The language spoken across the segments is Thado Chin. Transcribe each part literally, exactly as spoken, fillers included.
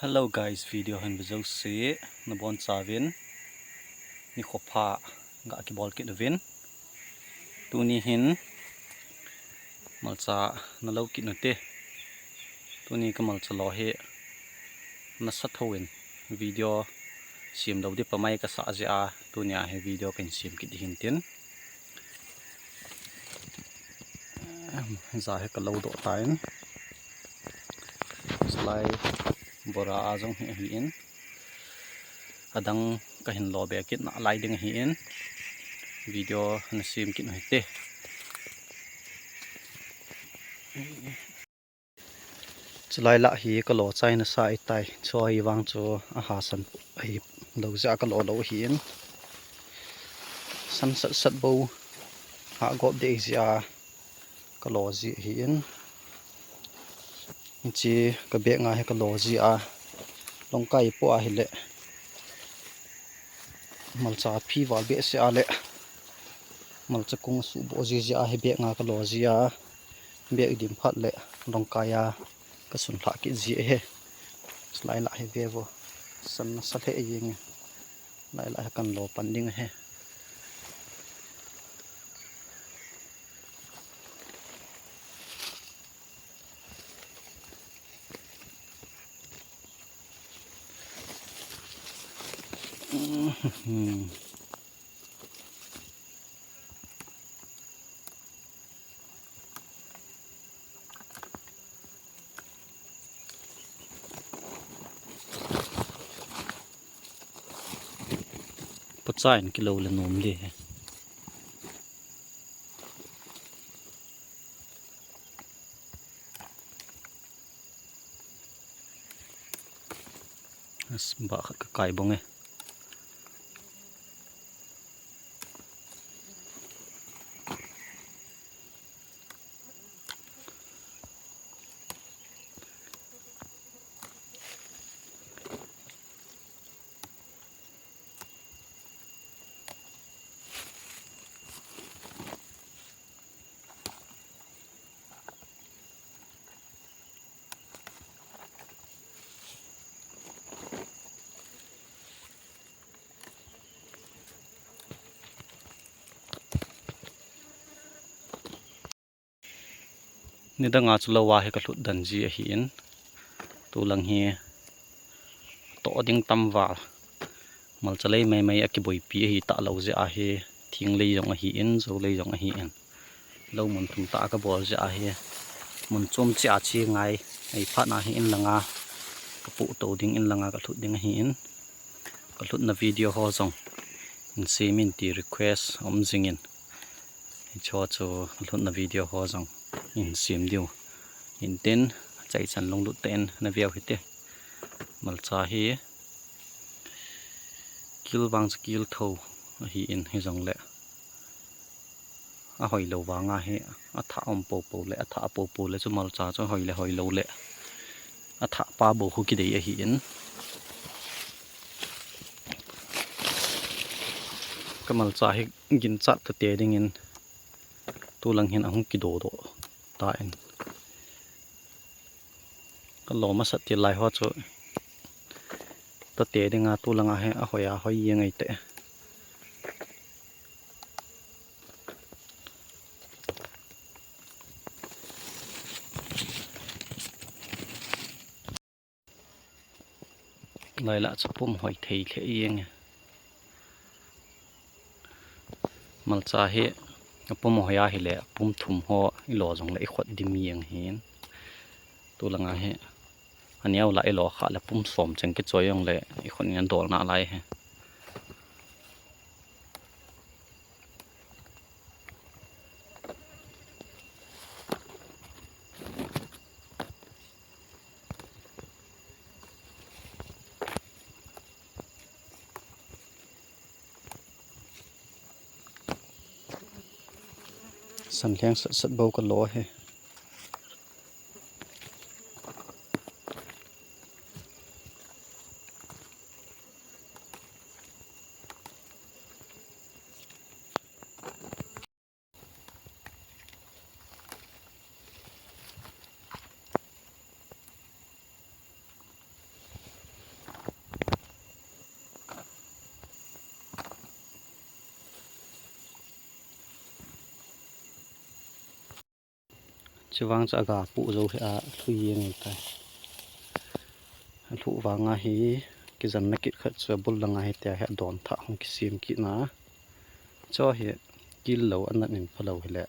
Hello guys, video hin ve jouse nabonchauvin nikho pha ga kibol kit uvin. Tuni hin malcha nalo kit ute. Tuni ka malcha lo hi nasa thouvin video sem lou ding pamai kasah jeh a, tunia hi video kahin sem kit ding hintin. Ja hi kalo doh tan. Chulai bora a jong hi ahin. Adang kahin lo be kit nalai ding ahin. Video nasem kit u hite. Chulai lah hi kalo chai nasa ahitai. Chu ahivang chu ahasan ahilou jeh a kalo lou ahin. San sat sat bou hah gop deh jeh a kalo ji ahin. Hiche ka bag nga hi kalo ji a, longkai po ahile malcha phi val behseh a le malcha kung suhboh ji jeh a hi bag nga kalo ji a, bag dim phat le longkai a kasun lhah kit ji ahi. Chulai lah hi ve vo, san nasa lheh jeng e. Lai lah hi kan lo pan ding ahi. Pacha in kilo le nom ding ahi. As, bah khat kakai bong e. Nidang a chu lou a hi kalhut dan ji ahin. Tulang hi toh ding tam val. Malcha lei maimai a kiboipi ahi talou jeh a hi, thing lei jong ahin, jou lei jong ahin. Lou mun thum tah a kabol jeh a hi, mun chom cheh a che ngai. Ahiphat na hi inlanga kapoh tou ding, inlanga kalhut ding ahin. Kalhutna video ho jong hin sem in ti request um jing in. Hicho chu kalhutna video ho jong hin sem diu hintin, achaichan lunglut tah in naveu hite. Malcha hi kil vang chu kil tho ahin, hijongle ahoi lou vang a hi athah um popo le, athah popo le chu malcha chu hoi le hoi lou le athah pa bou khu kidei ahin. Ka malcha hi ginchat tate dingin tulang hin ahung kidodoh tan. Kalo masat til lai ho chu tate dinga tulanga hi ahoi a hoi jeng e te. Lai lah chu pum hoi thei lheh jeng e. Malcha hi apum hoi ahile pum thum ho ilo jongle ikhut dim jeng hin. Tulanga hi aneo lah ilo khah le pum som cheng kichoi jongle ikhut in adol nalai hi. San lheng sat sat bou kalo hi. Chuvang chu aga pu jou hi a lhu jeng tai. Alhu vanga hi kijanna kit khat chu abul langa hi tia hi adon thah hung kisem kit na. Chu hi kil lou anat in phalou hile.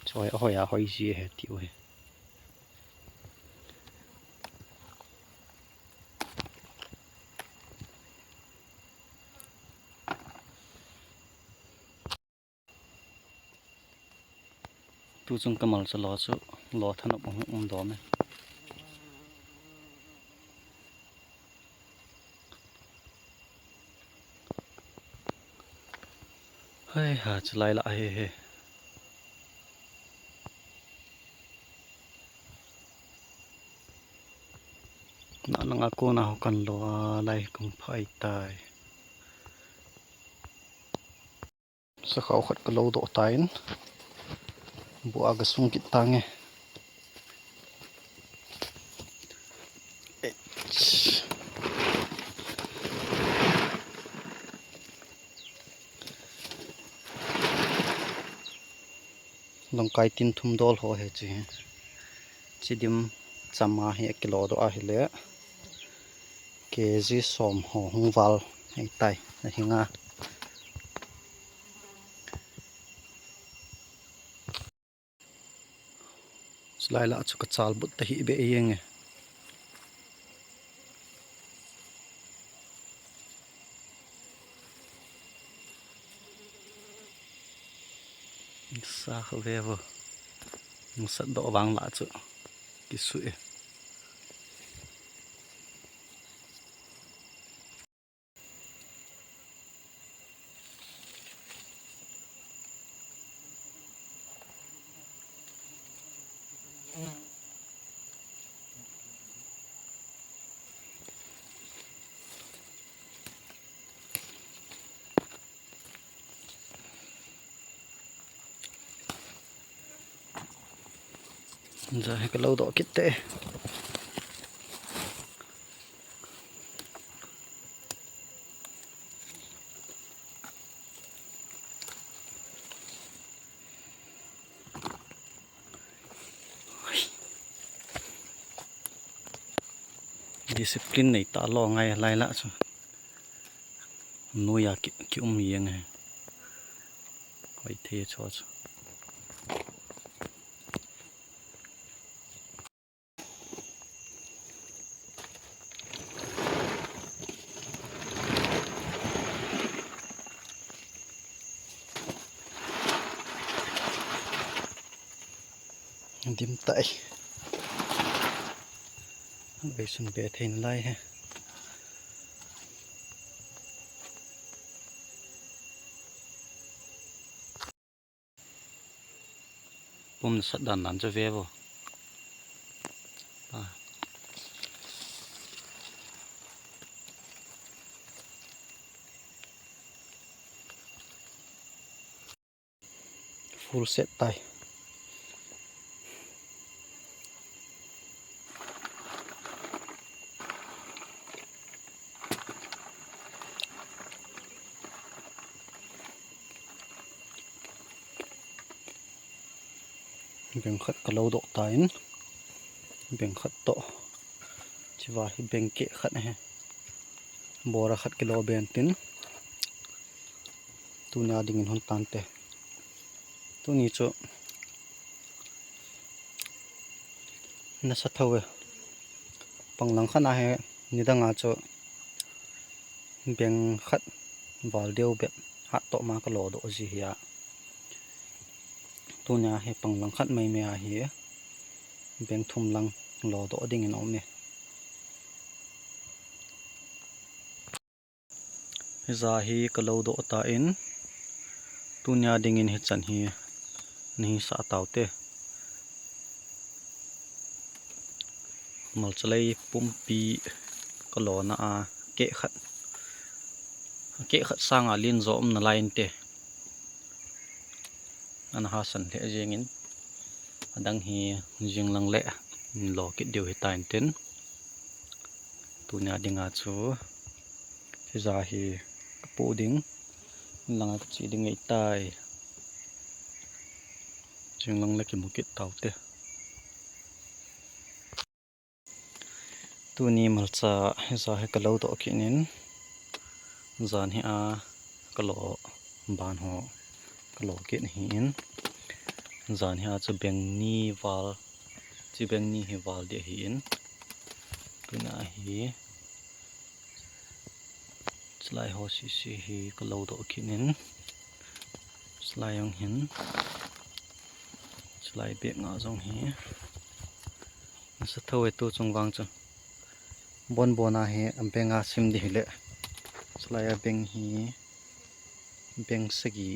Chu hi ahoi a hoi ji ahi tiu hi. Tuchung kamal chu lo chu lo thanop hung um dom e. Hei ha, chulai lah hi hi. Na nanga kona ho kan lo a lai kong phai tai. Sakhao khat kalo doh tan. Bu a kasung kit tange. Longkai tin thum dol ho hi chi. Chidim chama hi akilo doh ahile. K G som ho hung val hei tai, ahinga. Chulai lah chu kachal but ta hi be yeng e. Sa kha ve vo. Nung sat doh vang lah chu kisu e. Za hi kalo doh kit te. Discipline nei ta lo ngai lai lah chu. Nuia ki, ki um yeng he. Hoi the cho chu. Dim tai. Beisun be thein lai he. Pum nasat dan dan chu ve vo. Pa. Full set tai. Beng khat kalo doh tan, beng khat toh. Chiva hi beng keh khat ahi. Bora khat kilo ben tin. Tunia dingin hon tante. Tuni chu nasa tho e. Panglang khat ahi, nidanga chu beng khat val deu bep hat toh ma kalo doh ji hi a. Tunia hi panglang khat mai mai ahi. Beng thum lang lo doh dingin um e. Hija hi kalo doh tan, tunia dingin hichan hi nahi sah taute. Malchalei pumpi kalona a keh khat, keh khat sanga len jo um nalai inte. Ana hasan lheh jengin, adang hi jinglang le lo kit diu hitan tin. Tunia dinga chu hija hi kapu ding, langa kache ding ngei tai. Jinglang le kimu kit taute. Tuni malcha hija hi kalo doh kit in, jan hi a kalo ban ho kalo kit ahin, jan hi a chu beng ni val, chi beng ni hi val ding ahin, tuna hi chulai ho sisi hi kalo doh kit in, chulai jong hin, chulai bek nga jong hi nasa thou e, tu chung vang chu bon bon a hi beng a sim ding hile, chulai a beng hi beng sagi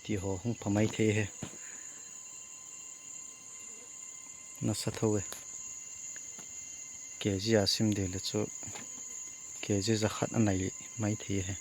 ti ho hung pha mai thei e. Nasa thou e. Kg a sim ding le chu kg jakhat anai mai thei e.